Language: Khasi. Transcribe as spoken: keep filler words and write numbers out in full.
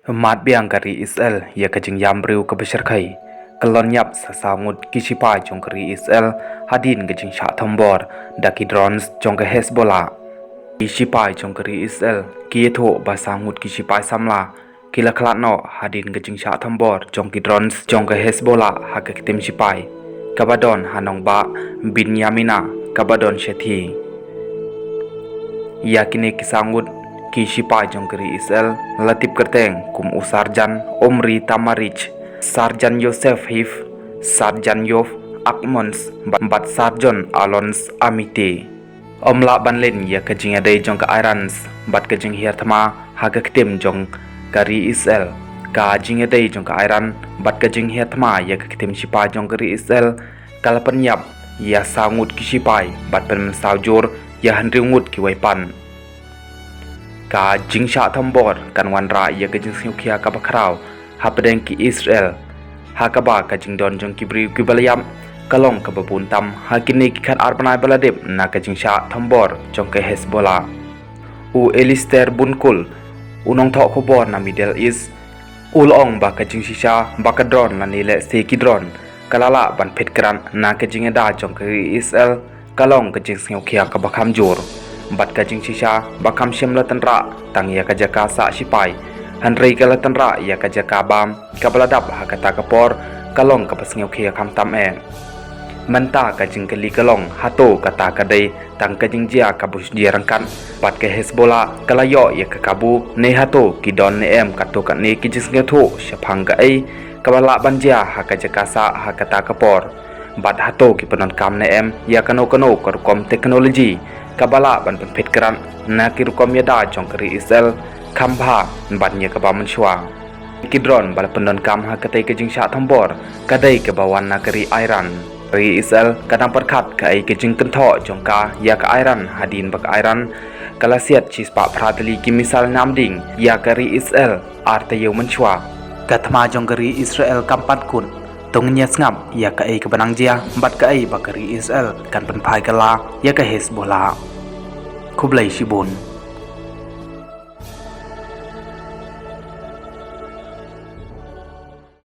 Mad biang ka ri Israel ïa ka jingïam briew kaba shyrkhei. Ka lon ïap sa saw ngut ki shipai jong ka ri Israel hadien ka jingshah thombor da ki drones jong ka Hezbollah. Ki shipai jong ka ri Israel ki ïathuh ba saw ngut ki shipai samla ki la khlad noh hadien ka jingshah thombor jong ki drones jong ka Hezbollah ha ka ktien shipai kaba don ha nongbah Binyamina kaba don shathie. Ïa kine ki saw ngut ki shipai jong ka ri Israel la tip kyrteng kum u Sarjan Omri Tamarich, Sarjan Yosef Hif, Sarjan Yof Akmons, bad Sarjan Alons Amite. Ym lah ban len ïa ka jingïadei jong ka Iran bad ka jinghiar thma ha ka ktien jong ka ri Israel. Ka jingïadei jong ka Iran bad ka jinghiar thma ïa ka ktien shipai jong ka ri Israel ka la pynïap ïa saw ngut ki shipai bad pynmynsaw jur ïa hynriew ngut kiwei pat. Ka jingshah thombor kan wanrah ïa ka jingsngewkhia kaba khraw hapdeng ki Israel, ha kaba ka jingdon jong ki briew kiba la ïap ka long kaba bun tam ha kine ki khatar bnai ba la dep na ka jingshah thombor jong ka Hezbollah. U Elistair Bunkul, u nongthoh khubor na Middle East, u la ong ba ka jingshisha ba ka drone lane lehse ki drone ka la lah ban phet krad na ka jingïada jong ka ri Israel ka long ka jingsngewkhia kaba kham jur. Bad ka jingshisha ba kham shym la tynrah tang ïa ka jaka sah shipai, hynrei ka la tynrah ïa ka jaka bam kaba la dap ha kata ka por ka long kaba sngewkhia khamtam eh. Mynta ka jingkylli ka long, hato kata ka dei tang ka jingjia kabu jia ryngkat bad ka Hezbollah ka la ïoh ïa ka kabu, ne hato ki don ne em katto katne ki jingsngewthuh shaphang kaei kaba lah ban jia ha ka jaka sah ha kata ka por? Bad hato ki pyndonkam ne em ïa kano kano ka rukom teknoloji kaba lah ban pynphet krad na ki rukom ïada jong ka ri Israel kham bha ban ïa kaba mynshuwa? Ki drone ba la pyndonkam ha katei ka jingshah thombor ka dei kaba wan na ka ri Iran. Ri Israel ka dang pyrkhat kaei ka jingkynthoh jong ka ïa ka Iran hadien ba ka Iran ka la siat shispah phra tylli ki missile namding ïa ka ri Israel ar taïew mynshuwa. Ka thma jong ka ri Israel kam pat kut. To ngin ïa sngap ïa kaei kaba nang jia bad kaei ba ka ri Israel kan pynphai kylla ïa ka Hezbollah. Khublei shibun.